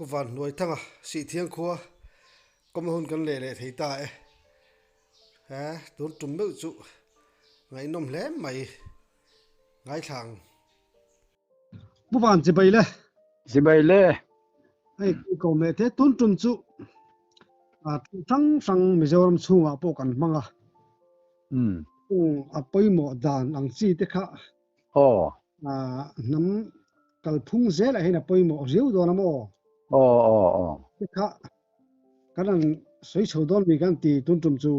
Pu Vanhnuaithanga Sihthiang khua kawmna hun kan leh leh thei ta e. He tun tum meuh chu ngaihnawm hle mai ngaithla ang. Pu Van chibai le. Chibai le. Hei ko me te tun tum chu a hrang hrang Mizoram chhungah pawh kan hmang a. A pawimawh dan ang chi te kha Aw. Hnam kalphung zelah hian a pawimawh riau dawn a maw? Aw aw aw. Te kha kan han sawi chho dawn mi kan ti tun tum chu.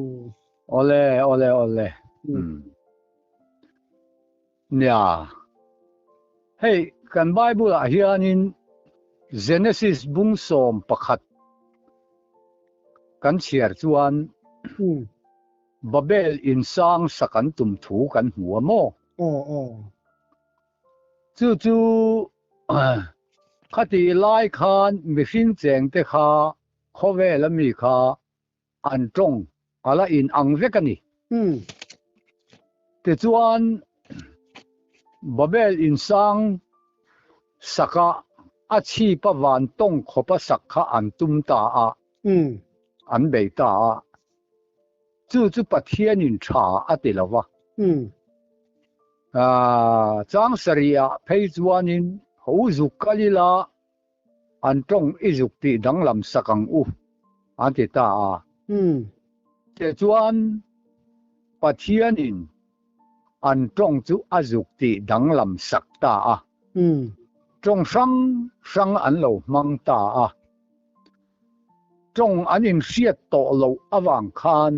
Awle awle awle. Umm. Nia. Hei kan Bible ah hianin Genesis bung 11 kan chhiar chuan Babel in sang sak an tum thu kan hmu a maw? Aw aw. Chu chu khatih lai khan mihring cheng te kha khawvel a mi kha an tawng a la in ang vek a ni. Tichuan Babel in sang saka a chhip a van tawng khawp a sak kha an tum ta a, an bei ta a. Chu chu Pathianin tha a ti lo va. Chang sarihah phei chuanin ho zuk kal ila an tawng i zuk tih danglam sak ang u an ti ta a. Tichuan Pathianin an tawng chu a zuk tih danglam sak ta a. Tawng hrang hrang an lo hmang ta a. Tawng an inhriat tawh loh avang khan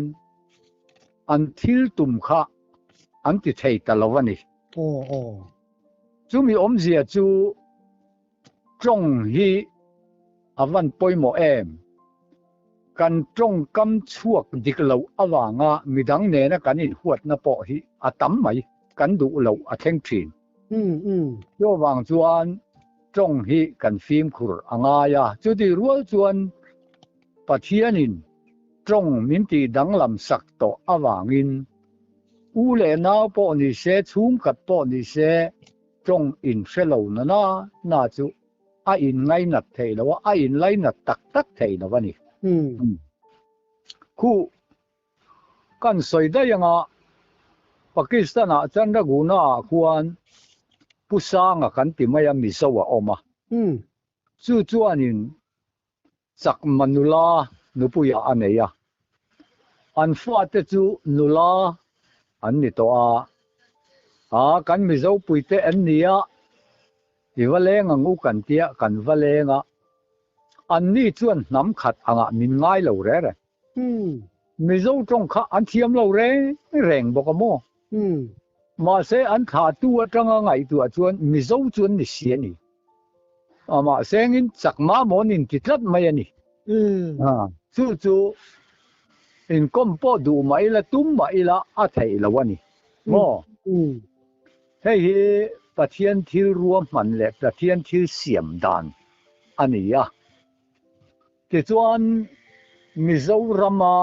an thil tum kha an ti thei ta lo a ni. Chumi awmzia chu tawng hi a van pawimawh em? Kan tawngkam chhuak dik loh avanga midang nena kan inhuatna pawh hi a tam mai, kan duh loh a thleng thin. Chuvang chuan tawng hi kan fimkhur a ngai a, chutih rual chuan Pathianin tawng min tih danglam sak tawh avangin u leh nau pawh ni se, chhungkhat pawh ni se tawng inhre lo na na na chu a inngainat theih lo a, a inlainat tak tak theih lo a ni. Khuh Kan sawi daih anga Pakistan-ah Chandraguna-ah khuan Pu Sanga kan ti mai a, Mizo a awm a. Chu chuanin Chakma nula nupuiah a nei a. An fate chu nula an ni tawh a. A, kan Mizo puite an ni a, i va leng ang u kan tia kan va leng a. Anni chuan hnam khat angah min ngai lo reh reng. Mizo tawng kha an thiam lo reng reng bawk a maw? Mahse an thlahtu atanga ngaihtuah chuan Mizo chu an ni si a ni. Mahse engin chakma maw an inti tlat mai a ni. Chu chu inkawm pawh duh mah ila tum mah ila a theih lo a ni maw? Hei hi Pathian thil ruahman leh Pathian thil siam dan a ni a. Tichuan, Mizorama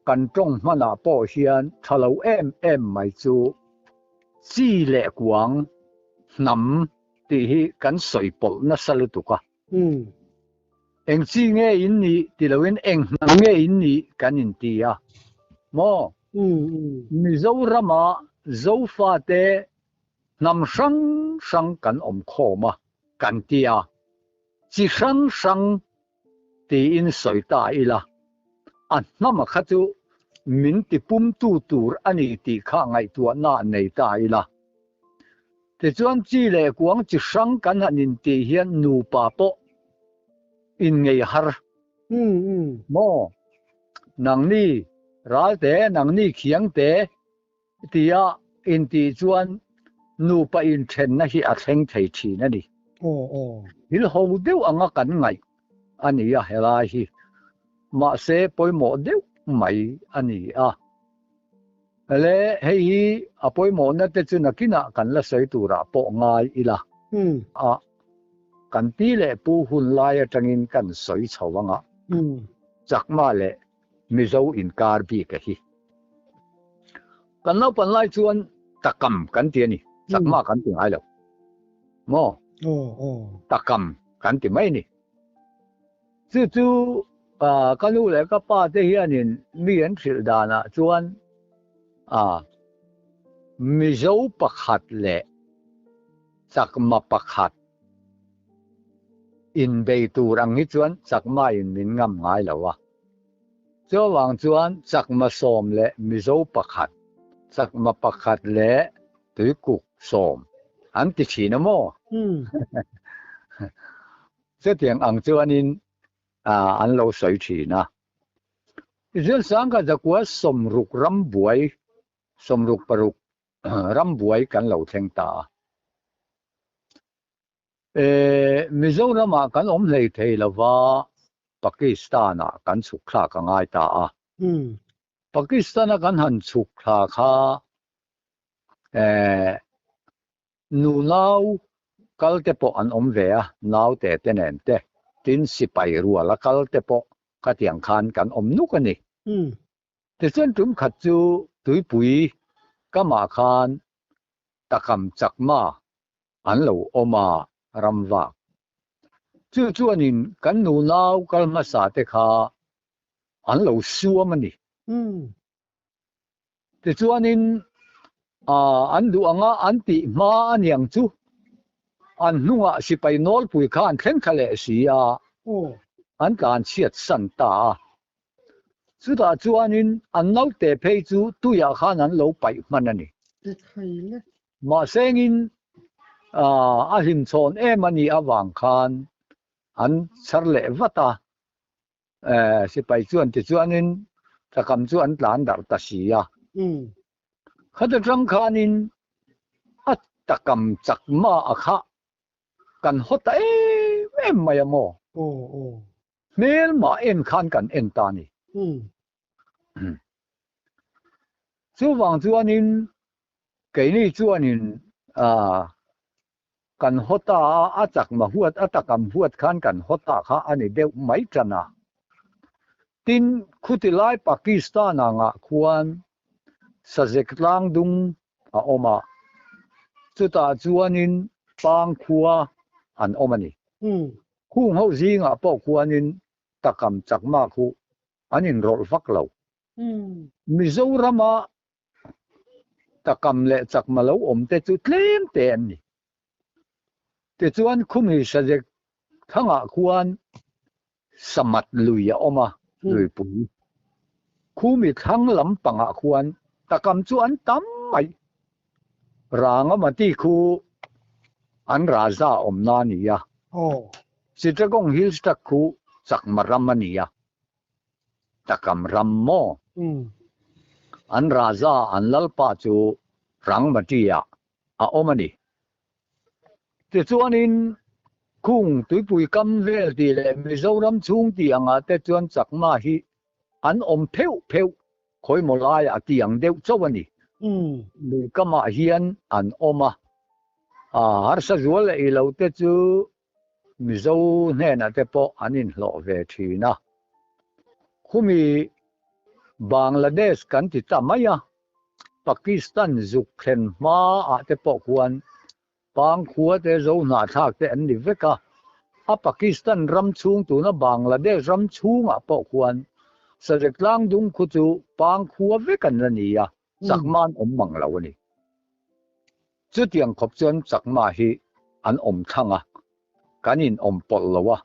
kan tawng hmanah pawh hian tha lo em em mai chu chi leh kuang hnam tih hi kan sawi pawlh nasa lutuk a. Eng chi nge in nih ti loin eng hnam nge in nih kan inti a maw? Mizorama Zofate hnam hrang hrang kan awm khawm a kan ti a. Chi hrang hrang tiin sawi ta ila, a hnama kha chu min tipumtu tur a ni tih kha ngaihtuahna nei ta ila. Tichuan chi leh kuang chi hrang kan han intih hian nupa pawh inngei har maw? Nangni Ralte, nangni Khiangte Tia intih chuan nupa inthenna hi a thleng thei thin a ni. Thil ho deuh anga kan ngaih a ni a helai hi. Mahse pawimawh deuh mai a ni a. Le hei hi a pawimawhna te chu nakinah kan la sawi turah pawh ngai ila. A kan pi leh pu hun lai atangin kan sawi chho anga Chakma leh Mizo inkar bik a hi. Kan naupan lai chuan takam kan ti a ni, chakma kan ti ngai lo. Maw? Takam kan ti mai a ni. Chu chu ka nu leh ka pa te hianin mi an hrilh danah chuan Mizo pakhat leh Chakma pakhat inbei tur ang hi chuan Chakma in min ngam ngai lo a. Chuvang chuan Chakma sawm leh Mizo pakhat, Chakma pakhat leh Tuikuk sawm an ti thin a maw? Chutiang ang chuanin an lo sawi thin a. Israel sangha zakua 60 ram buai, 66 ram buai kan lo thleng ta a. Mizoramah kan awm hlei thei lova Pakistan-ah kan chhuk thlak a ngai ta a. Pakistan-a kan han chhuk thla kha Nu nau kal te pawh an awm ve a, naute te nen te, tin sipai rual a kal te pawh khatiang khan kan awm nuk a ni. Tichuan tum khat chu tuipui kamah khan takam chakma an lo awm a, ram vak. Chu chuanin kan nu nau kal hmasa te kha an lo suam a ni. Tichuanin an duh anga an tih hma a niang chu an hnungah sipai nawlpui kha an thleng thla leh si a, an tlan chhiat san ta a. Chutah chuanin an naute phei chu tuiah khan an lo paih hman a ni. Mahsengin a hlimchhawn em a nih avang khan an chhar leh vat a. Sipai chuan tichuanin takam chu an tlan darh ta si a. Khata tang khanin a takam chak ma a kha kan haw ta em em mai a maw? Hmel mah en khan kan en ta a ni. Chuvang chuanin keini chuanin Kan haw ta a, a chakma huat, a takam huat khan kan haw ta kha a ni deuh mai tan a. Tin, khuti lai Pakistan angah khuan Sazek tlang dung a awm a, chutah chuanin Pang khua an awm a ni. Khung ho zingah pawh khuanin takam chakma khu an inrawlh vak lo. Mizorama Takam leh chakma lo awm te chu tlem te an ni. Tichuan khumi Sajek thangah khuan Samat lui a awm a, luipui. Khumi thlang lampangah khuan takam chu an tam mai. Rangamati khu an raja awmna a ni a. Chittagong Hills tak khu chakma ram a ni a. Takam ram maw? An raja an lalpa chu Rangmati-ah a awm a ni. Tichuanin khung tuipui kam vel tih leh Mizoram chhung tih angah te chuan Chakma hi an awm pheuh pheuh khawimaw laiah tih ang deuh chauh a ni. Lui kamah hian an awm a, harsa zual leh ilo te chu Mizo hnenah te pawh an inhlawh ve thin a. Khumi Bangladesh kan ti ta mai a, Pakistan zuk thlen hmaah te pawh khuan Pangkhua te Zo hnahthlak te an ni vek a. A Pakistan ram chhung tuna Bangladesh ram chhungah pawh khuan Sajek tlangdung khu chu Pangkhua vek an la ni a, Chakma an awm mang lo a ni. Chutiang khawp chuan Chakma hi an awm thlang a, kan in awm pawlh lo a,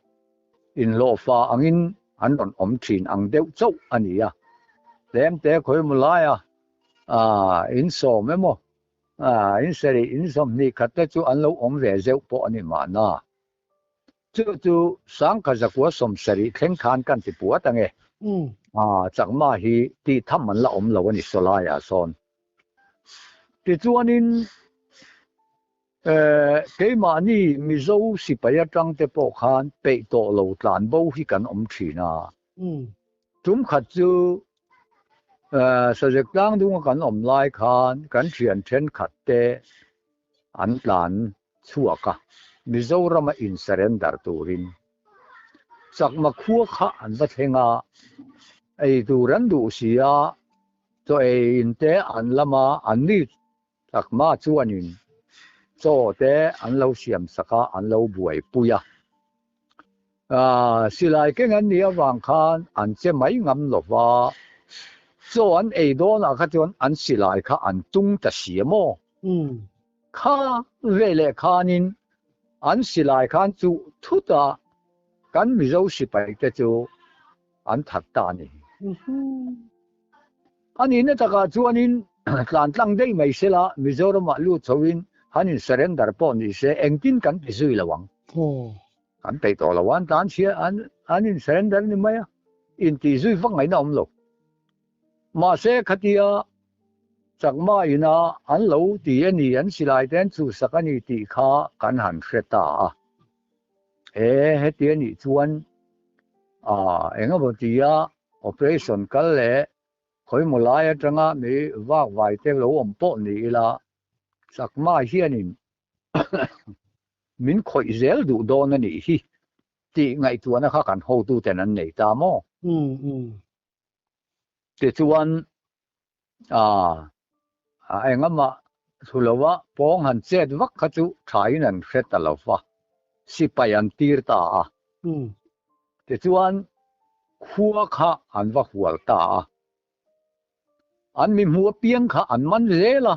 inhlawhfa angin an rawn awm thin ang deuh chauh a ni a. Tlemte khawimaw laia in sawm emaw, in sarih, in sawmhnih khat te chu an lo awm ve zeuh pawh a ni mahna. Chu chu sangkha zakua 70 thleng khan kan ti puat ange. Chakma hi tih tham an la awm lo a ni sawlaiah sawn. Tichuanin keimahni Mizo sipai atang te pawh khan peih tawh lo tlan bo hi kan awm thin a. Tum khat chu Sajek tlangdunga kan awm lai khan kan thian thenkhat te an tlan chhuak a, Mizorama in surrender turin Chakma khua kha an va thleng a, ei tur an duh si a, chaw ei in te an lam a, an ni Chakma chuanin chaw te an lo siam sak a, an lo buaipui a. Silai keng an nih avang khan an che mai ngam lo va, chaw an ei dawnah kha chuan an silai kha an tung ta si a maw? Kha veleh khanin an silai khan chuh thut a, kan Mizo sipai te chu an that ta a ni. A nihna takah chuanin tlan tlang daih mai sela Mizoramah lut chhoin han in surrender pawh ni se engtin kan ti zui lo ang. Kan peih tawh lo a, an tlan chhia an an in surrender ni mai a, intih zui vak ngaihna awm lo. Mahse khatia Chakma ina an lo ti a ni, an silai te an chhuhsak a ni tih kha kan han hre ta a. E heti a nih chuan eng emaw tia operation kal leh khawimaw lai atanga mi vak vai te lo awm pawh ni ila Chakma hianin min khawih zel duh dawn a nih hi tih ngaihtuahna kha kan hotuten an nei ta maw? Tichuan engamaah thu lova pawng han chet vak kha chu thain an hre ta lo va, sipai an tir ta a. Tichuan khua kha an va hual ta a. An mi hmuh apiang kha an man zel a,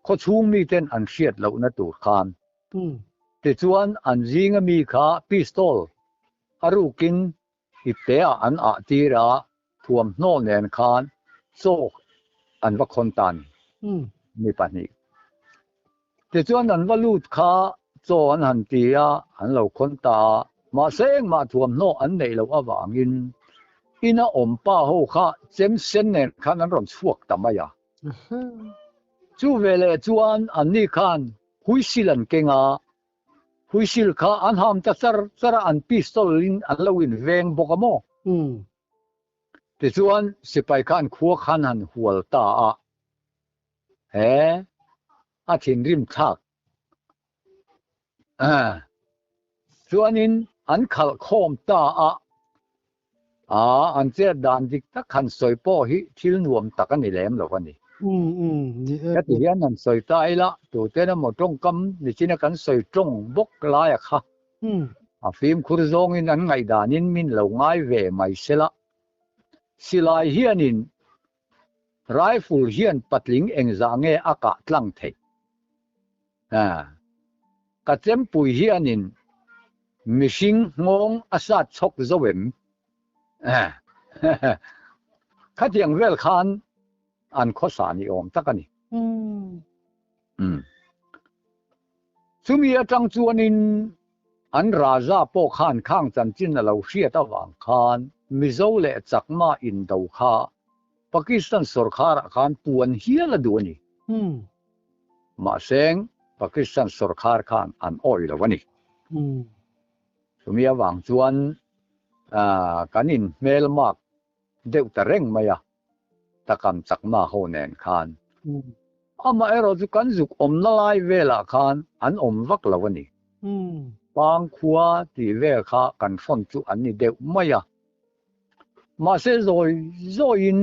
khawchhung miten an hriat lohna tur khan. Tichuan an zinga mi kha pistol a rukin ipteah an ah tir a, thuamhnaw nen khan chawk an va khawn ta ni, mi pahnih. Tichuan an va lut kha chaw an han ti a, an lo khawn ta a, mahse engmah thuamhnaw an neih loh avangin ina awm pa ho kha chem sen nen khan an rawn chhuak ta mai a. Chu veleh chuan anni khan huisil an keng a, huisil kha an ham ta char char a, an pistol in an lo inveng bawk a maw? Tichuan sipai khan khua khan han hual ta a. He a thinrim thlak chuanin an khalh khawm ta a, a an chet dan dik tak han sawi pawh hi thil nuam tak a ni lem lo a ni. Ka ti hian han sawi ta ila, tuten emaw tawngkam nichina kan sawi tawng bawk laia kha a fimkhur zawngin an ngaihdanin min lo ngai ve mai sela. Silai hianin Rifle hian patling engzah nge a kah tlang theih? Aa. Ka chempui hianin mihring nghawng a sat chhawk zo em? Aa. Khatiang vel khan an khawsa ni awm tak a ni. Umm. Chumi atang chuanin an Raja pawh khan khang chanchin a lo hriat avang khan Mizo leh Chakma indo kha Pakistan sawrkharah khan puan hial a duh a ni. Mahse, Pakistan sawrkhar khan an awih lo a ni. Chumi avang chuan kan inhmelmak deuh ta reng mai a. Takam Chakma ho nen khan. Amaherawh chu kan zuk awmna lai velah khan an awm vak lo a ni. Pangkhua tih vel kha kan hrawn chu an ni deuh mai a. Mahse zawi zawiin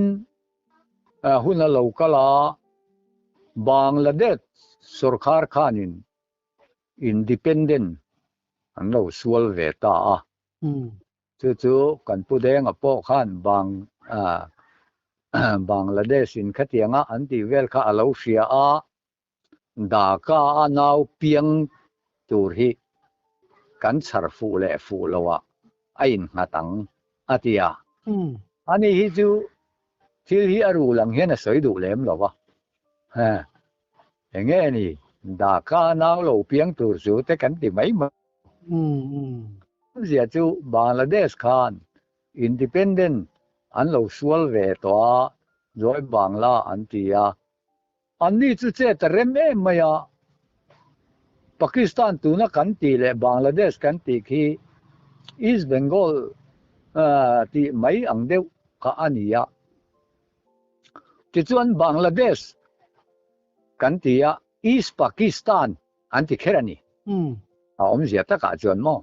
hun a lo kal a, Bangladesh sawrkhar khanin independent an lo sual ve ta a. Chu chu kan Pu Denga pawh khan Bang Bangladesh in khatianga an tih vel kha a lo hria a, Dhaka a nau piang tur hi kan chhar fuh leh fuh lo ah a innghat ang a ti a. Ani hi chu thil hi a ruh lang hian a sawi duh lem lo a. Enge ni Dhaka a nau lo piang tur chu te kan ti mai mai. Awmzia chu Bangladesh khan independent an lo sual ve tawh a, Joy Bangla an ti a. Anni chu chet a rem em mai a, Pakistan tuna kan tih leh Bangladesh kan tih khi East Bengal tih mai ang deuh kha a ni a. Tichuan Bangladesh kan ti a, East Pakistan an ti kher a ni. A awmzia takah chuan maw?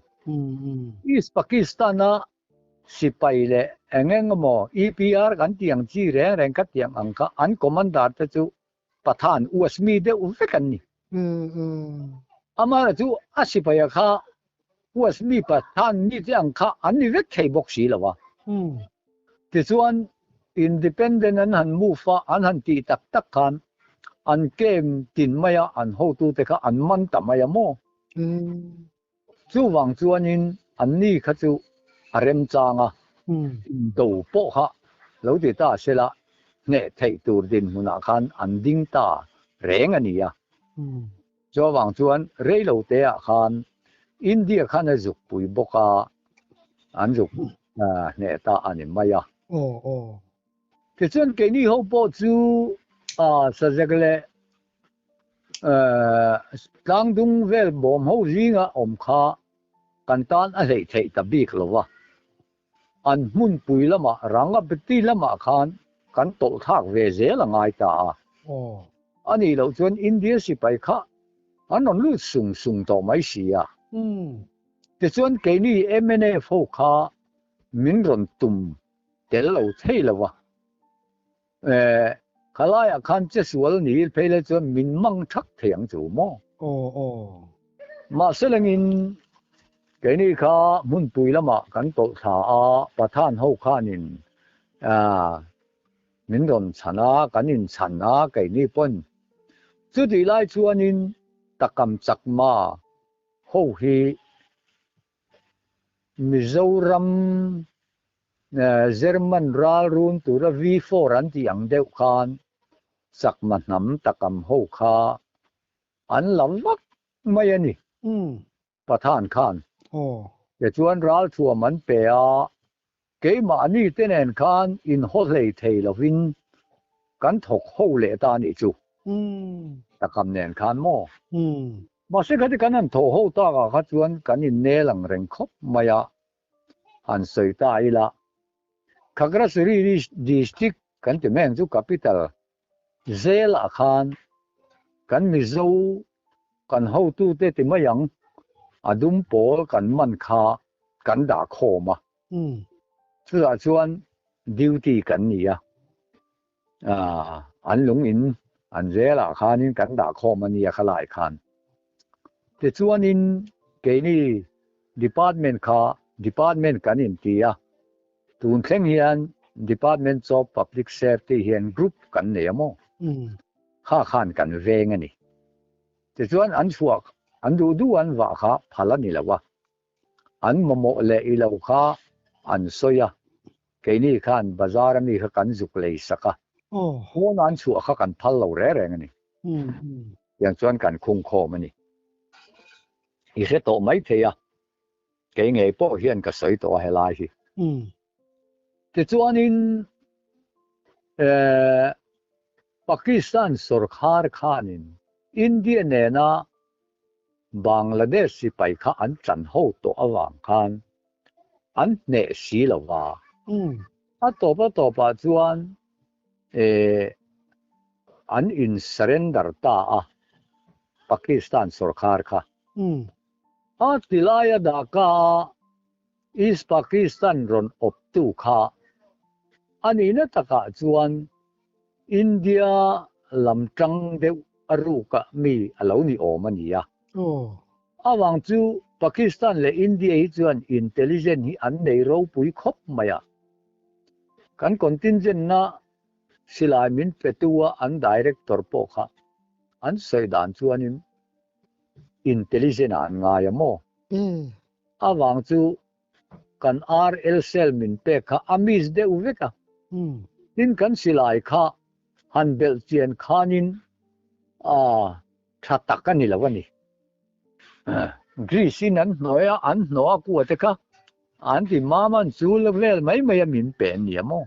East Pakistan-a sipai leh eng eng emaw EPR kan tih ang chi reng reng ka tiang ang kha an commander te chu Pathan US mi deuh vek an ni. Amah chu a sipaia kha. US mi Pathan mite ang kha an ni vek thei bawk si lo a. Tichuan independent an han move a, an han tih tak tak khan an camp tin maia an hotute kha an man ta mai a maw? Chuvang chuanin anni kha chu a remchang a, indo pawh kha lo ti ta sela hneh theih tur dinhmunah khan an ding ta reng a ni a. Chuvang chuan reilote ah khan India khan a zuk pui bawk a, an zuk hneh ta a ni mai a. Tichuan keini ho pawh chu Sazek leh Tlangdung vel bawm ho zinga awm kha kan tan a hleih theih ta bik lo va, an hmunpui lamah Rangapati lamah khan kan tawlh thlak ve zel a ngai ta a. A nih loh chuan India sipai kha an rawn lut sung sung tawh mai si a. Tichuan keini mnf ho kha min rawn tum tel lo thei lo va. Eh, khalaiah khan che sual ni phei le chuan min mang thak thei ang chu maw? Aw, aw. Mahse lengin keini kha hmunpui lamah kan tawlh thla a, Pathan ho khanin ah min rawn chhan a, kan inchhan a keini pawn. Chutih lai chuanin Takam Chakma ho hi Mizoram German ral run tura V4 an tih ang deuh khan chakma hnam takam ho kha an la vak mai a ni. Pathan khan. Tichuan ralthuam an pe a, keimahni te nen khan inhaw hlei thei lovin kan thawk ho leh ta a nih chu. Takam nen khan maw? Mahse khati kan han thawh ho takah kha chuan kan innel ang reng khawp mai a. Han sawi ta ila, Khagrasuri District kan ti mai ang chu capital zelah khan kan Mizo kan hotute ti mai ang a dum pawl kan man kha kan dah khawm a, chutah chuan duty kan ni a, an lung in an zelah khanin kan dah khawm a nia khalai khan. Tichuanin keini Department kha Department kan inti a, tun thleng hian Department of Public Safety hian group kan nei a maw? Kha khan kan veng a ni. Tichuan an chhuak, an duh duh an vah kha phal a ni lo a, an mamawh leh i lo kha an sawi a, keini khan bazar ami kha kan zuk lei sak a, pawn an chhuah kha kan phal lo reng reng a ni. Tiang chuan kan khung khawm a ni. I hre tawh mai thei a, kei ngei pawh hian ka sawi tawh a helai hi. Tichuanin Pakistan sawrkhar khanin India nena Bangladesh sipai kha an chan ho tawh avang khan an hneh si lo va. A tawp a tawpah chuan an in surrender ta a Pakistan sawrkhar kha. A ti laia Dhaka a East Pakistan rawn awptu kha a nihna takah chuan India lam tang deuh a ruk a mi a lo ni awm a ni a. Avang chu Pakistan leh India hi chuan intelligent hi an nei ropui khawp mai a. Kan contingent na silai min petu a an director pawh kha an sawi dan chuanin intelligent ah an ngai a maw? Avang chu kan RL cell min pek kha a miss deuh vek a. Tin kan silai kha han belh chian khanin a tha tak a ni lo a ni. Greece in an hnawih a, an hnawh a kua te kha an ti mam an chul vel mai mai a min pe an ni a maw?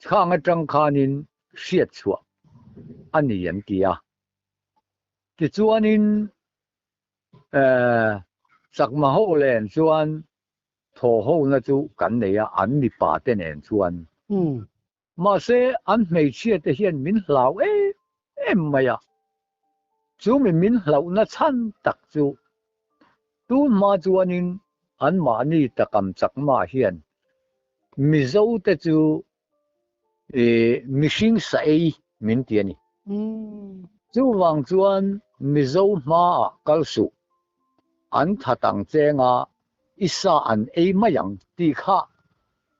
Khang atang khanin hriat chhuah a ni an ti a. Tichuanin chakma ho len chuan thaw hona chu kan nei a, an mipa te nen chuan. Mahse an hmeichhia te hian min hlau em em mai a, chu mi min hlauhna chhan tak chu tun hma chuanin anmahni takam chakma hian Mizo te chu mihring sa ei min ti a ni. Chuvang chuan Mizo hmaah kal suh. an that ang che nga i sa an ei mai ang tih kha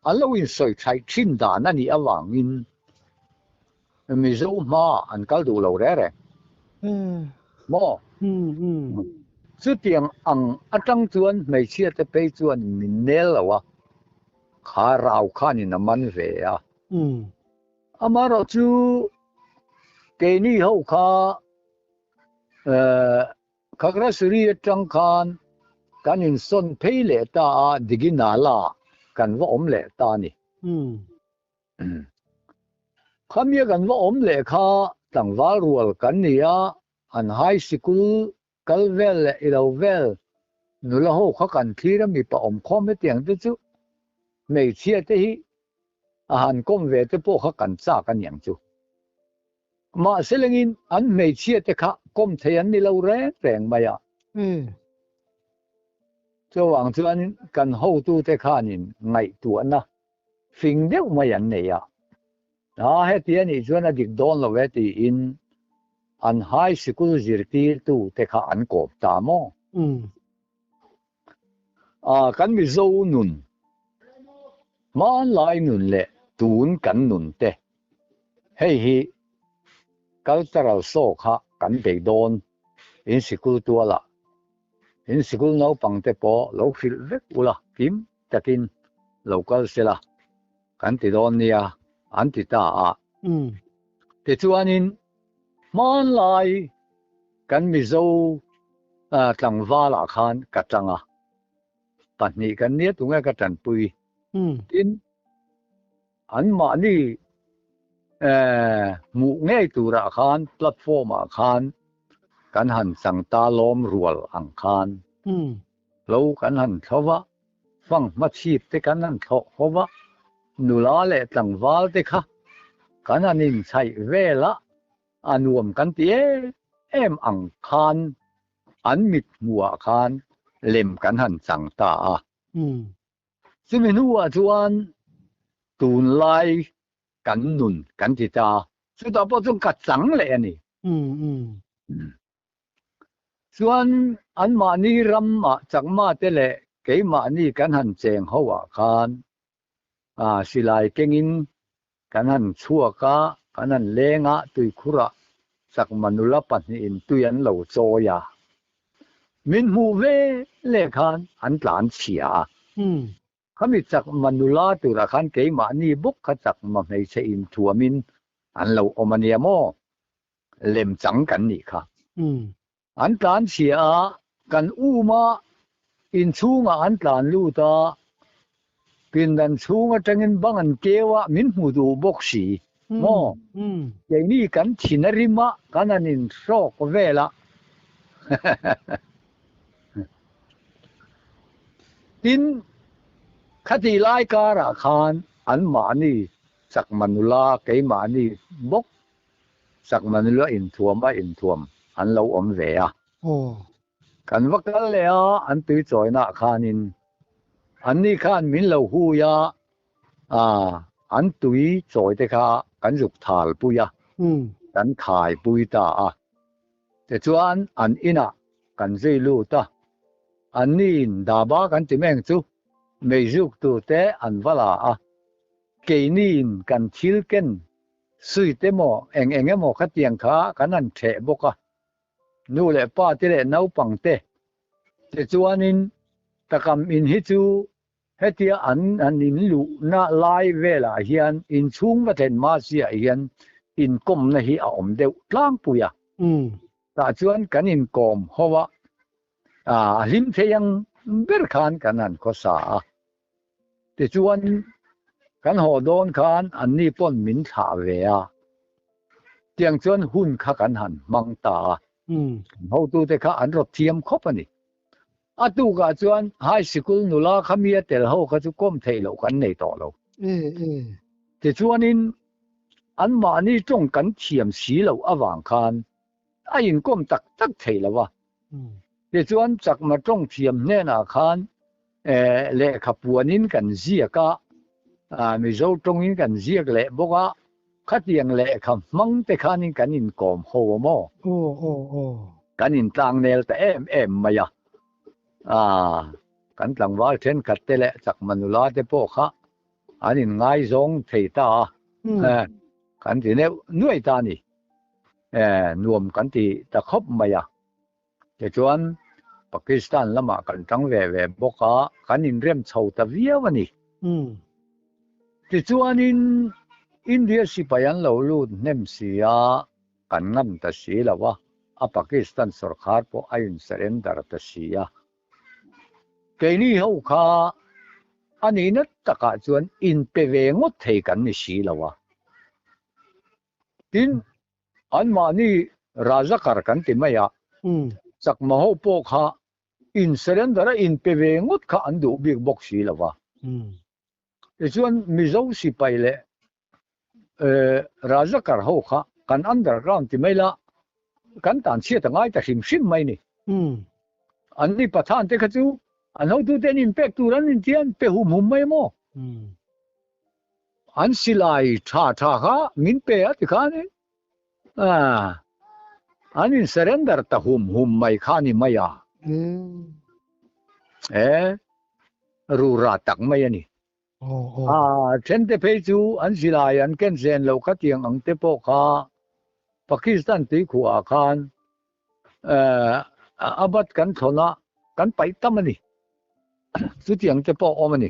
an lo insawi thaih thin dan a nih avangin Mizo hma an kal duh lo reng reng maw? Chutiang ang atang chuan hmeichhia te phei chuan min nel lo a, kha rau khanin a man ve a. Amaherawh chu keini ho kha Khagrasuri atang khan kan insawn phei leh ta a, Diginala kan va awm leh ta a ni. Khamia kan va awm leh kha tlangval rual kan ni a, an high sikul kal vel leh ilo vel nula ho kha kan thlir a, mipa awmkhawm hetiang te chu hmeichhia te hi a han kawm ve te pawh kha kan chak a niang chu. Mahse lengin an hmeichhia te kha kawm thei an ni lo reng reng mai a. Chuvang chuan kan hotute khanin ngaihtuahna fing deuh mai an nei a. A heti a nih chuan a dik dawn lo e tiin an high sikul zirtirtu te kha an kawp ta maw? A kan Mizo nun, hmanlai nun leh tun kan nun te hei hi cultural show kha kan bei dawn in sikul tualah in sikul naupang te pawh lo hrilh vek ula kim takin lo kal sela kan ti dawn nia an ti ta a. Tichuanin hmanlai kan Mizo tlangvalah khan ka tang a, pahnih kan nia tunge ka tanpui. Tin, anmahni hmuh ngei turah khan platform-ah khan kan han chang ta lawm rual ang khan. Hlo kan han thlo va, fang hmachhip te kan han thlawh ho va, nula leh tlangval te kha kan han inchhaih vel a, a nuam kan ti em em ang khan an mit hmuhah khan lem kan han chang ta a. Chumi hnuah chuan tunlai kan nun kan ti ta, chutah pawh chuan ka chang leh a ni. Chuan anmahni ramah Chakma te leh keimahni kan han cheng ho ah khan silai kengin kan han chhuak a, kan han leng a, tuikhur ah Chakma nula pahnihin tui an lo chawi a. Min hmuh ve leh khan an tlan chhia a. Khami Chakma nula turah khan keimahni bawk kha Chakma hmeichhe inthuamin an lo awm a nia maw? Lem chang kan nih kha. An tlan chhia a, kan um a, inchhungah an tlan lut a, pindan chhung atangin bang an keu a, min hmu duh bawk si maw? Keini kan thin a rim a, kan han inhrawk vel a. Tin, khatih lai karah khan anmahni Chakma nula keimahni bawk Chakma nula inthuam a inthuam an lo awm ve a. Kan va kal leh a, an tui chawinaah khanin anni khan min lo hui a, an tui chawi te kha kan zuk thal pui a, kan khai pui ta a. Tichuan an inah kan zui lut a, anniin daba kan ti meng chu meizuk tur te an va la a, keiniin kan thil ken Suite emaw eng eng emaw khatiang kha kan han ṭheh bawk a, nu leh pa te leh naupang te tichuanin takam in hi chu hetia an han in luhna lai velah hian inchhung va thlen hma chiah hian inkawmna hi a awm deuh tlangpui a, tah chuan kan inkawm ho a, a hlim thei ang ber khan kan han khawsa a. Tichuan, kan haw dawn khan anni pawn min thlah ve a, tiang chuan hun kha kan han hmang ta a, kan hotute kha an rawt thiam khawp a ni. A tukah chuan high sikul nula kha mi a tel ho kha chu kawm theih loh kan nei tawh lo. Tichuanin, anmahni tawng kan thiam si loh avang khan a inkawm tak tak thei lo a. Tichuan Chakma tawng thiam hnenah khan lehkha puanin kan ziak a, Mizo tawngin kan ziak leh bawk a, khatiang lehkha hmang te khanin kan inkawm ho a maw? Kan intlangnel ta em em mai a. A, kan tlangval thenkhat te leh chakma nula te pawh kha an inngaizawng thei ta a, kan ti neuh nuai ta a ni. Nuam kan ti ta khawp mai a. Tichuan, Pakistan lamah kan tang ve ve bawk a, kan inrem chho ta viau a ni. Tichuanin, India sipai an lo lut hnem si a, kan ngam ta si lo a, a Pakistan sorkar pawh a in surrender ta si a. Keini ho kha a nihna takah chuan inpe ve ngawt thei kan ni si lo a. Tin, anmahni Razakar kan ti mai a, Chakma ho pawh kha in surrender a inpe ve ngawt kha an duh bik bawk si lo a. Tichuan Mizo sipai leh Razakar ho kha kan underground ti mai la, kan tan chhiat a ngai ta hrim hrim mai ni. An ni Pathan te kha chu an hotute an inpek tur an intia an pe hum hum mai maw? An silai tha tha kha min pe a ti khan an in surrender ta hum hum mai kha ni mai a. E rura tak mai a ni. A then te phei chu an silai an ken zen lo kha tiang ang te pawh kha Pakistan tuikhuah ah khan a bat kan thlawn a kan paih tam a ni. Chutiang te pawh awm a ni.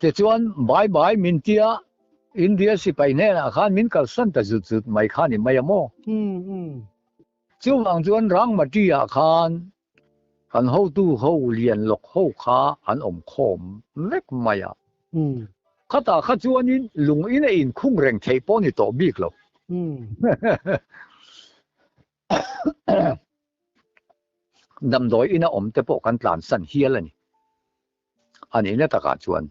Tichuan bai bai min tia India sipai hnenah khan min kalsan ta zut zut mai kha ni mai a maw? Chuvang chuan Rangmati ah khan kan hotu ho lian lawk ho kha an awm khawm vek mai a. Khatah kha chuanin lung in a inkhung reng theih pawh ni tawh bik lo. Damdawi ina awm te pawh kan tlansan hial a ni. A nihna takah chuan.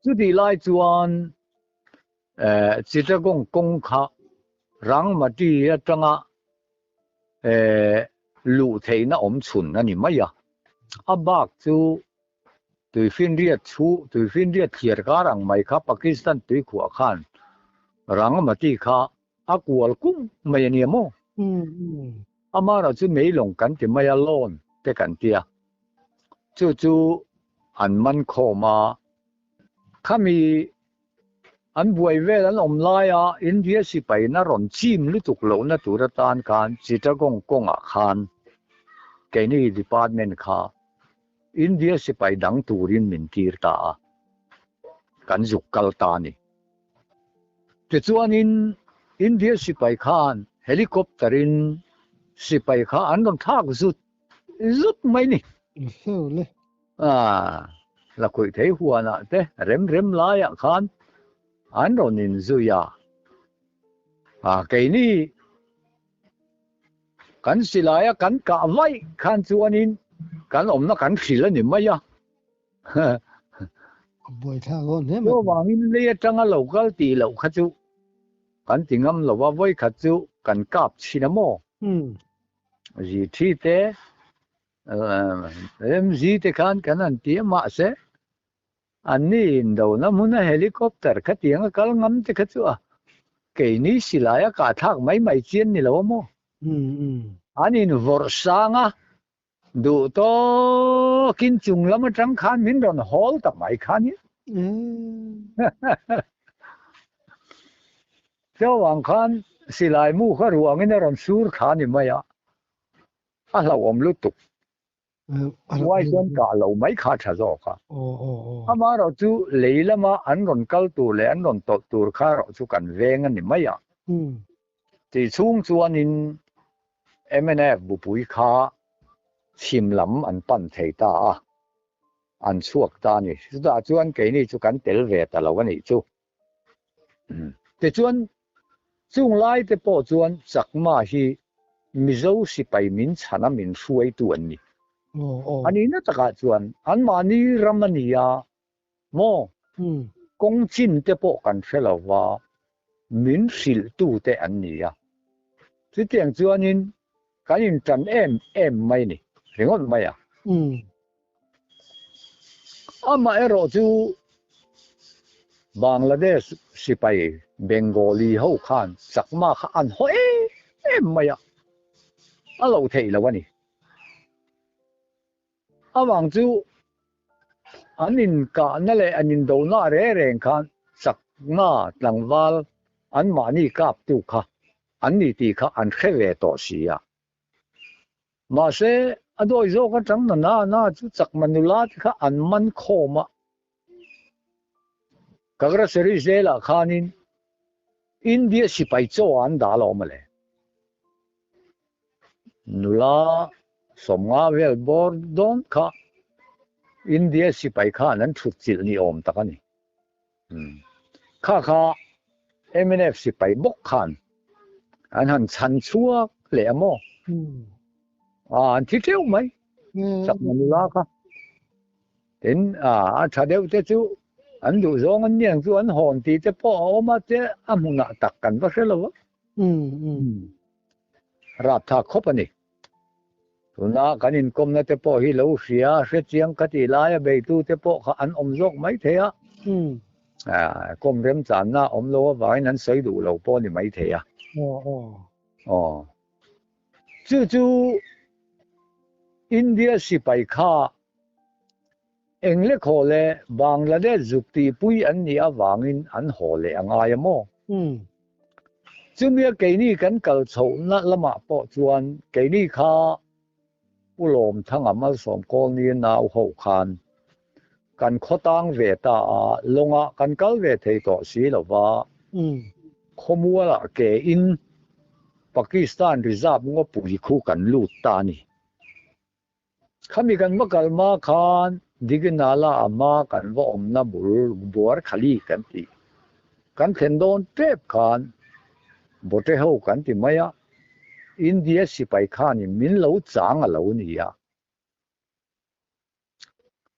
Chutih lai chuan Chittagong kawng kha Rangmati atanga luh theihna awm chhun a ni mai a. A bak chu Tuifinriat chhu, Tuifinriat thliar kar ang mai kha Pakistan tuikhuah khan Rangmati kha a kual kung mai a nia maw? Amara chu meilawng kan ti mai a, lawn te kan ti a. Chu chu an man khawm a, khami an buai vel an awm laia India sipaina rawn chim lutuk lohna tur atan khan Chittagong kawngah khan keini department kha India sipai dang turin min tir ta a, kan zuk kal ta a ni. Tichuanin India sipai khan helicopter in sipai kha an rawn thlak zut zut mai ni. A la khawih thei huanah te rem rem laiah khan an rawn inzui a, a keini kan silaia kan kah vaih khan chuanin kan awmna kan hrilh a ni mai a. Chuvangin lei atanga lo kal tih loh kha chu kan ti ngam lo va, vawikhat chu kan kap chhin a maw? Zi te MZ te khan kan han ti a mahse an ni indona hmuna helicopter kha tiang a kal ngam te kha chu a keini silai a kah thlak mai mai chian ni lo a maw? An invawrh sang a, duh tawkin chung lam atang khan min rawn hawl ta mai kha nia. Chuvang khan silai mu kha ruangin a rawn sur kha ni mai a. A hlauhawm lutuk. Uai chuan kah lo mai kha a tha zawk a. Amaherawh chu lei lama an rawn kal tur leh an rawn tawlh tur kha erawh chu kan veng a ni mai a. Tih chhung chuanin mnf bupui kha chhim lam an pan thei ta a, an chhuak ta a ni. Chutah chuan keini chu kan tel ve ta lo a nih chu. Tichuan, chung lai te pawh chuan Chakma hi Mizo sipai min chhana min hruaitu an ni. A nihna takah chuan anmahni ram a ni a maw? Kawng chin te pawh kan hre lo va, min hrilhtu te an ni a. Chutiang chuanin kan intan em em mai ni ringawt mai a. Amaherawh chu Bangladesh sipai Bengali ho khan Chakma kha an haw em em mai a, a lo theih lo a ni. Avang chu an inkahna leh an indona reng reng khan chakna tlangval anmahni kaptu kha an ni tih kha an hre ve tawh si a. Mahse, a dawi zawk atang na na na chu chakma nula te kha an man khawm a. Kagraseri zelah khanin India sipai chaw ah an dah alawm a le. Nula 50 vel bawr dawn kha India sipai khan an thut chilh ni awm tak a ni. Kha kha mnf sipai bawk khan an han chhan chhuak leh a maw? An thi teuh mai chakma nula kha. Tin, a tha deuh te chu an duh zawng an niang chu an hawn tih te pawh a awm a, te a hmunah tak kan va hre lo a. Rapthlak khawp a ni. Tuna kan inkawmna te pawh hi lo hria, hre chiang ka tih laia beitu te pawh kha an awm zawk mai thei a. Kawm remchanna a awm lo avangin an sawi duh lo pawh a ni mai thei a. Aw. Chu chu India sipai kha Engle khaw leh Bangladesh zuk tihpui an nih avangin an haw leh a ngai a maw? Chumia keini kan kal chhohna lamah pawh chuan keini kha Pu Lawmthanga Malsawm Kawlni nau ho khan kan khaw tang ve ta a, lawngah kan kal ve thei tawh si lo va, khawmualah ke in Pakistan Reserve ngawpui khu kan lut ta a ni. Khami kan va kal hma khan Diginala a hma kan va awmna bul buar khali kan ti. Kan thlen dawn tep khan Bote ho kan ti mai a, India sipai khanin min lo chang a lo ni a.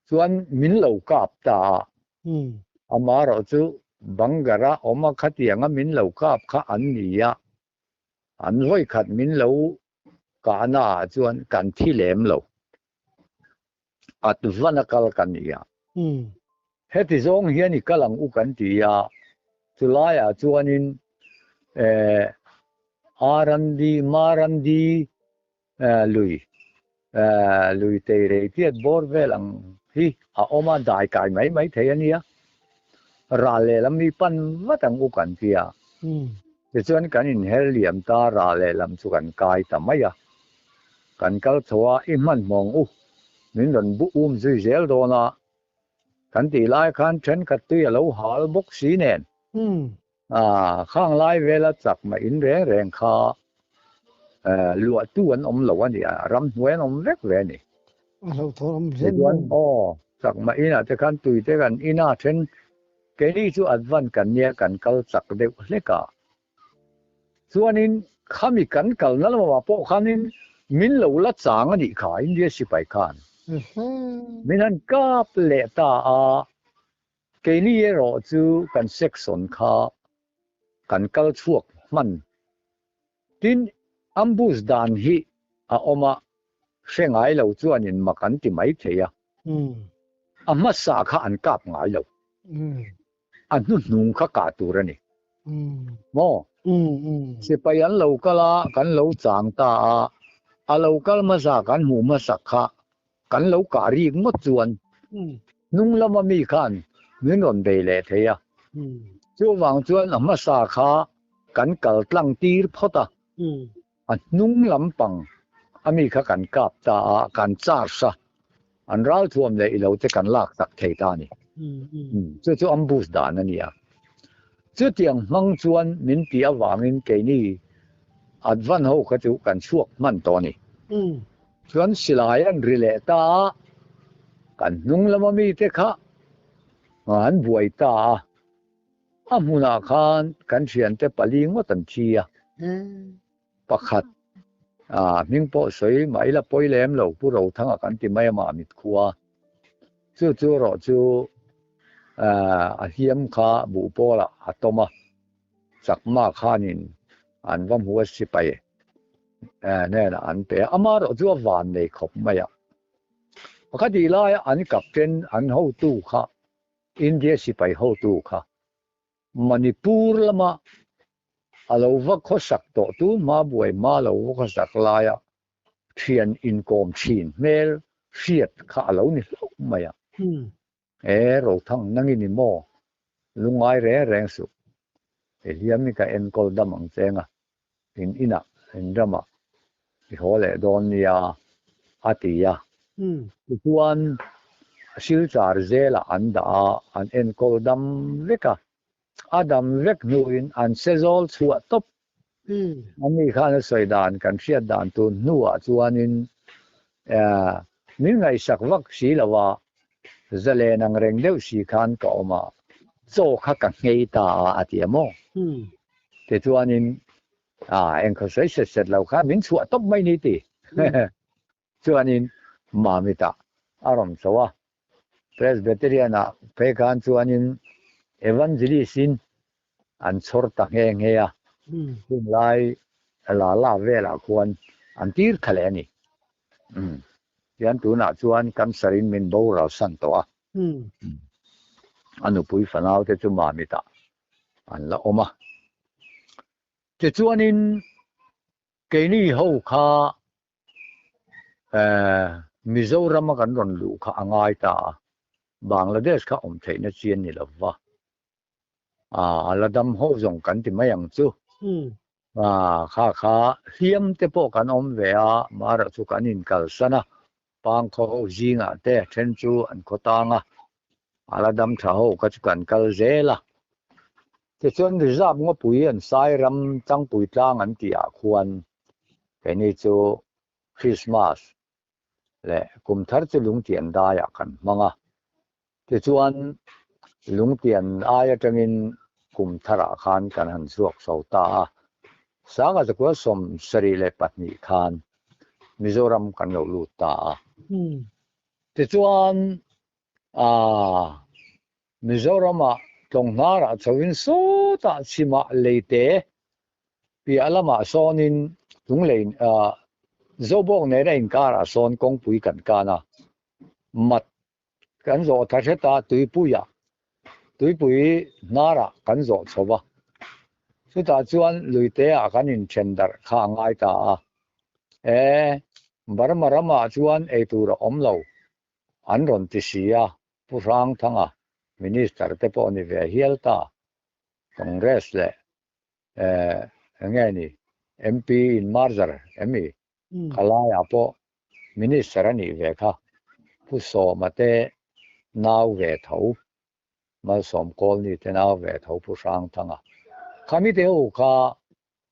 Chuan min lo kap ta a. Amaherawhchu Bangara awm a khatianga min lo kap kha an ni a. An vawikhat min lo kahna ah chuan kan thi lem lo. At van a kal kan ni a. Heti zawng hian i kal ang u kan ti a, chulaiah chuanin eh Arandi, Marandi eh lui eh lui teirei tiat bawr vel ang hi a awm a, dai kai mai mai thei a nia. Ral lehlam hi pan vat ang u kan ti a. Tichuan kan inher liam ta ral lehlam chu kan kai ta mai a. Kan kal chho a, i hmanhmawng u, min rawn bu um zui zel dawn a. Kan tih lai khan thenkhat tui a lo hal bawk si nen. Khang lai vela chak mah in reng reng kha luahtu an awm lo a ni a, ramhnuai an awm vek ve a ni. A hlauhthawn awm hle mai. Aw, chak mah inah te khan tui te kan ina then keini chu advan kan nia kan kal chak deuh hlek a. Chuanin khami kan kalna lamah pawh khanin min lo la chang a nih kha India sipai khan. Min han kap leh ta a. Keini erawh chu kan section kha kan kal chhuak hman. Tin, ambush dan hi a awm a, hre ngai lo chuanin mak an ti mai thei a. A hmasa kha an kap ngai lo. A hnuhnung kha kah tur a ni. Maw? Sipai an lo kal a, kan lo chang ta a, a lo kal hmasa kan hmuh hmasak kha Kan lo kah rik ngawt chuan hnung lama mi khan min rawn bei leh thei a. Chuvang chuan a hmasa kha kan kal tlang tir phawt a, a hnung lampang a mi kha kan kap ta a, kan charge a, an ralthuam leh ilo te kan lak tak thei ta a ni. Chu chu ambush dan a ni a. Chutiang hmang chuan min tih avangin keini advan ho kha chu kan chhuak hman tawh a ni. Chuan silai an ri leh ta a, kan hnung lama mite kha an buai ta a, a hmunah khan kan thiante pali ngawt an thi a, pakhat hming pawh sawi mah ila pawi lem lo Pu Rothanga kan ti mai a mah mitkhua, chu chu erawh chu a hliam kha buh pawlah a tawm a, Chakma khanin an va hmu a sipai hnenah an pe a, amaherawh chu a van nei khawp mai a. Pakhat tih laia an captain an hotu kha India sipai hotu kha Manipur lama a lo va khawsak tawh tu hma buai hma lo va khawsak laia thian inkawm thin hmel hriat kha a lo ni hlauh mai a. E Rothang nang i ni maw? Lungngai reng reng suh. I hliam hi ka enkawl dam ang cheng a, in inah, in ramah i haw leh dawn nia a ti a. Tichuan Silchar zelah an dah a, an enkawl dam vek a. A dam vek hnuin an se zawl chhuah tawp. Ani khan a sawi dan kan hriat dan tun hnuah chuanin min ngaihsak vak si lo a, zalen ang reng deuh si khan ka awm a, chaw kha ka nghei ta a a ti a maw? Tichuanin engkhaw sawi set set lo khan min chhuah tawp mai ni ti. Chuanin Mamit-ah a rawn chho a, Presbyterian-ah phei khan chuanin Evangelist-in an chhawr ta nghe nghe a, hunlai la la velah khuan an tir tha leh a ni. Tian tunah chuan cancer-in min boral san tawh a, a nupui fanaute chu Mamit-ah an la awm a. Tichuanin keini ho kha Mizoram a kan rawn luh kha a ngai ta a, Bangladesh kha awm theihna chi a ni lo va, a la dam ho zawng kan ti mai ang chu. Kha kha hliam te pawh kan awm ve a, marawh chu kan inkalsan a, pangkhaw ho zingah te then chu an khaw tang a, a la dam tha ho kha chu kan kal zel a. Tichuan Reserve ngawpui an sai ram Changpui tlang an tih ah khuan keini chu Christmas leh kum thar chu Lungtian daiah kan hmang a. Tichuan Lungtian ai atangin kum tharah khan kan han chhuak chho ta a. Sanga zakua 72 khan Mizoram kan lo lut ta a. Tichuan aah Mizoramah Tlawnghnarah chhoin sawtah chhimah leite piah lamah sawnin Lunglei aah Zobawk nena inkarah sawn kawngpui kan kan a, mat kan zawh tha hret a, tuipuiah tuipui hnarah kan zawh chho va, chutah chuan luiteah kan inthen darh kha a ngai ta a, e Burma ramah chuan eitur a awm lo an rawn ti si a, Pu Hrangthanga Minister te pawh ni ve hial ta, Congress leh eng nge ni MP in merger em i khalaiah pawh Minister a nih ve kha, Pu Sawma te nau ve tho, Malsawm Kawlni te nau ve tho Pu Hrangthanga khami te ho kha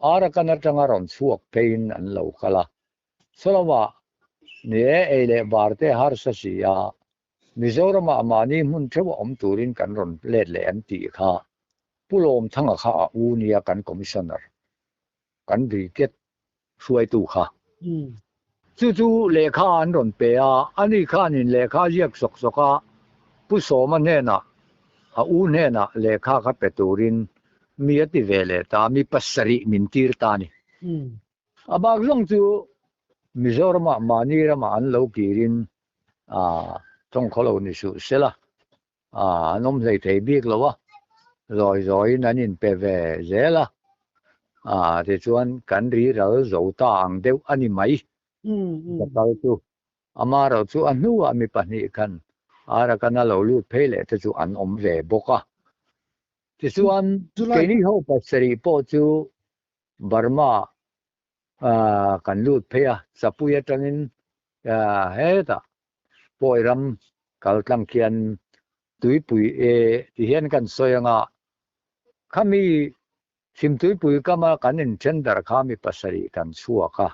Arakan atanga rawn chhuak pheiin an lo kal a, Sawlamah ni e ei leh bar te harsa si a, Mizoramah mahni hmun theuh a awm turin kan rawn let leh an tih kha Pu Lawmthanga kha a u nia kan Commissioner, kan Brigade hruaitu kha. Chu chu lehkha an rawn pe a, ani khanin lehkha ziak sawk sawk a Pu Sawma hnenah, a u hnenah lehkha kha pe turin mi a ti ve leh ta, mi pasarih min tir ta a ni. A bak zawng chu Mizoramah mahni ramah an lo kirin tawng khaw lo ni suh sela, an awm hlei thei bik lo a, zawi zawiin an inpe ve zel a, tichuan kan ri ral zo ta ang deuh a ni mai. Ka kal chu amarawh chu a hnuah mi pahnih khan Arakan a lo lut phei leh te chu an awm ve bawk a. Tichuan keini ho pasarih pawh chu Burma kan lut phei a, Chapui atangin hetah Pawi ram kal tlang khian tuipui e ti hian kan sawi anga, khami Chhimtuipui kama kan inthen darh kha mi pasarih kan chhuak a,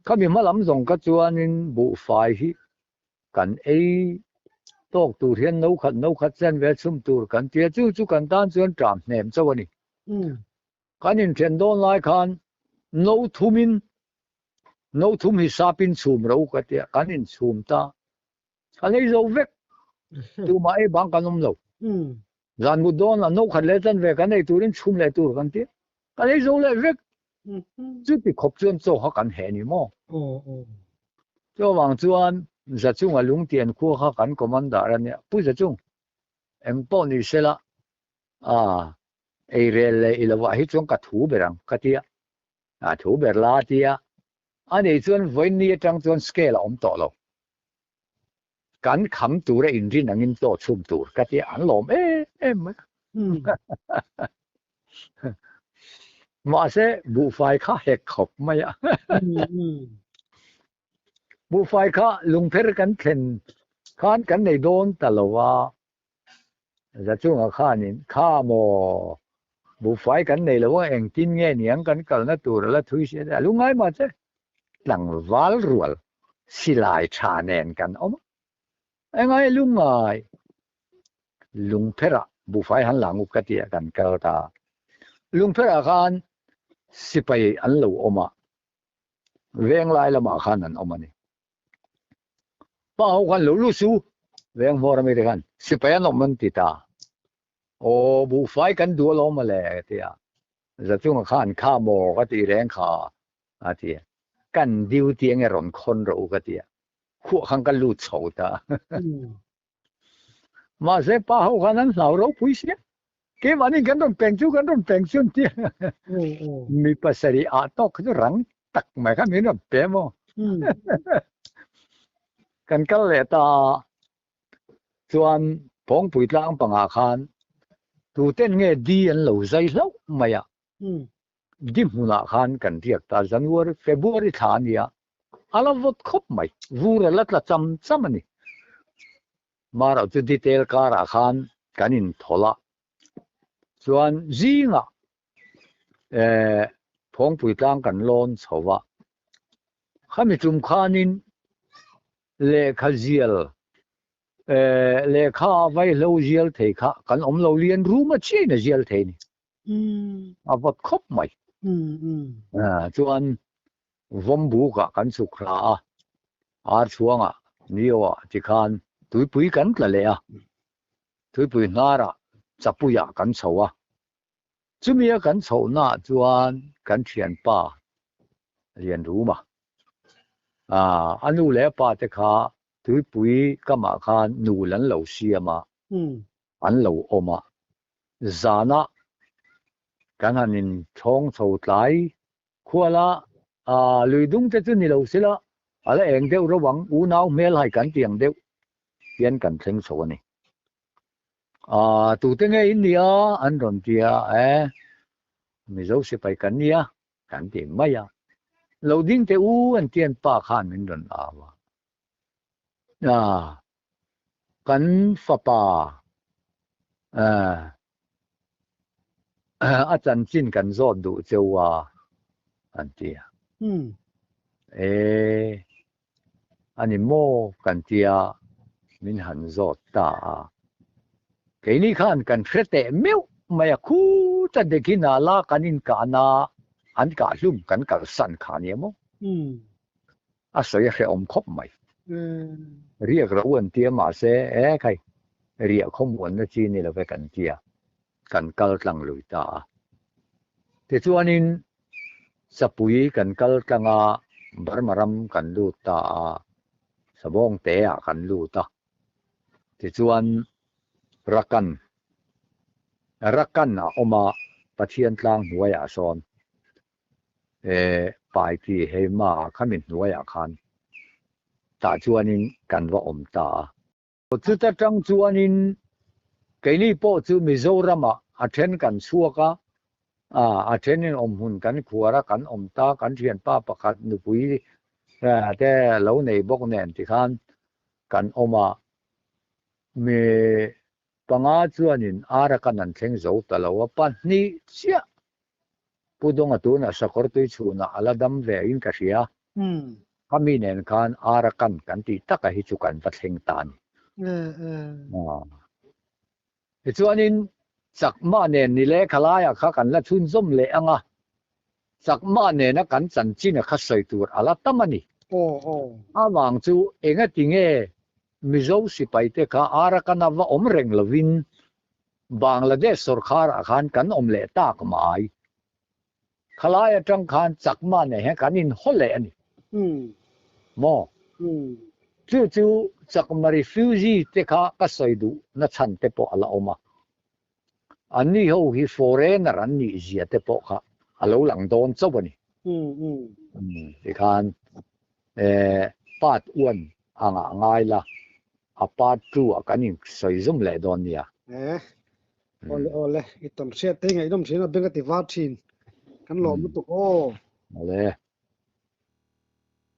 khami hma lam zawng kha chuanin buhfai hi kan ei tawk tur hian no khat no khat chen ve chhum tur kan ti a, chu chu kan tan chuan ṭam hnem chauh a ni. Kan inthen dawn lai khan no thumin, no thum hi sapin chhum ro ka tia, kan inchhum ta. Kan ei zo vek, tumah ei bang kan awm lo. Zan mut dawn a no khat leh chan ve kan ei turin chhum leh tur kan tia, kan ei zo leh vek. Chuti khawp chuan chaw kha kan heh ni maw? Chuvang chuan Zachunga Lungtian khua kha kan commander a nia, Pu Zachung, eng pawh ni sela, A, ei rel leh i lovah hi chuan ka thu ber ang ka ti a, a thu ber la a ti a, ani chuan vawiin ni atang chuan scale a awm tawh lo. Kan kham tura inrin angin chaw chhum tur ka tia an lawm em em mai a. Mahse buhfai kha hek khawp mai a. Buhfai kha lungpher kan thlen khan kan nei dawn ta lo a. Zachunga khanin kha maw buhfai kan nei lo a engtin nge niang kan kalna tur a la thui si a lungngai mah che. Tlangval rual silai tha nen kan awm a, engai lungngai lungpherah buhfai han la ngup ka ti a kan kal ta. Lungpherah khan sipai an lo awm a, venglai lamah khan an awm a ni. Pa ho khan lo lu su, veng hmawr ami te khan sipai an awm an ti ta. Aw buhfai kan duh alawm mawle ka ti a, Zachunga khan kha maw ka tih reng kha a ti a, kan duty enge rawn khawn rawh u ka ti a, khuah khan ka lut chho ta. Mahse pa ho khan an hlau ropui sia, keimahni kan rawn peng chu kan rawn peng chu an ti a, mi pasarih ah tawk kha chu rang tak mai khan min rawn pe maw. Kan kal leh ta a, Chuan Phawngpui tlang pangah khan tuten nge di an lo zai hlauh mai a, di hmunah khan kan riak ta January, February thla a nia, a la vawt khawp mai, vur a la tla cham cham a ni. Marawh chu detail karah khan kan inthawlh a, chuan zingah Phawngpui tlang kan lawn chho va, khami tum khanin Lehkha zial, Lehkha a vaihlo zial thei kha kan awm lo lian rum a chiain a zial thei ni. A vawt khawp mai. Chuan Vawmbukah kan chhuk hla a, Archhuangah, Nio-ah tikhan tuipui kan tla leh a, tuipui hnarah Chapuiah kan chho a. Chumia kan chhohnaah chuan kan thianpa Lianruma, a nu leh a pa te kha tuipui kamah khan nul an lo siam a, an lo awm a. Zanah kan han inthawng chho tlai khual a, lui dung te chu ni lo sila a la eng deuh reuh ang, unau hmel hai kan ti ang deuh hian kan thleng chho a ni. Aaa tute nge in nia an rawn ti a, e Mizo sipai kan nia kan ti mai a, lo ding teh u an ti an pa khan min rawn au a, aa kan fapa a chanchin kan zawt duh cheu a an ti a, e A ni maw kan tia min han zawt ta a. Keini khan kan hre teh meuh mai a, khuta dekin ah la kan inkahna an kah hlum kan kalsan kha nia maw? A sawi a hrehawm khawp mai. Riak ro an tia mahse e khai riah khawmuanna chi ni lo ve kan tia kan kal tlang lui ta a. Tichuanin Sapui kan kal tlang a, Burma ram kan lut ta a, Sabawng te ah kan lut a. Tichuan Rakan, Rakan a awm a, Pathian tlang hnuaiah sawn eh Paiti Heima khami hnuaiah khan tah chuanin kan va awm ta a. Chuta tang chuanin keini pawh chu Mizoramah a then kan chhuak a, a thenin awmhmun kan khuar a, kan awm ta, kan thianpa pakhat nupui te lo nei bawk nen tikhan kan awm a, mi panga chuanin Arakan an thleng zo ta lo a, pahnih chiah Pu Dawnga tunah sakawr tui chhunah a la dam ve in ka hria. Khami nen khan Arakan kan tih taka hi chu kan va thleng ta a ni. Tichuanin Chakma nen ni le khalaiah kha kan la chhunzawm leh ang a, Chakma nena kan chanchin a kha sawi tur a la tam a ni. Avang chu engati nge Mizo sipaite kha Arakan-a va awm reng lovin Bangladesh sawrkharah khan kan awm leh tak mai. Khalai atang khan Chakma nen hian kan inhaw leh a ni. Maw? Chu chu Chakma refugee te kha ka sawi duh na chhan te pawh a la awm a. Anni ho hi foreigner an nih zia te pawh kha a lo lang dawn chauh a ni. Tikhan part one angah ngai la. A part 2 ah kan in sawi zum leh dawn nia. Eh. Awle awle i tawn hriat te hi ngaihnawm thin a beng a ti var thin. Kan lawm lutuk aw. Awle.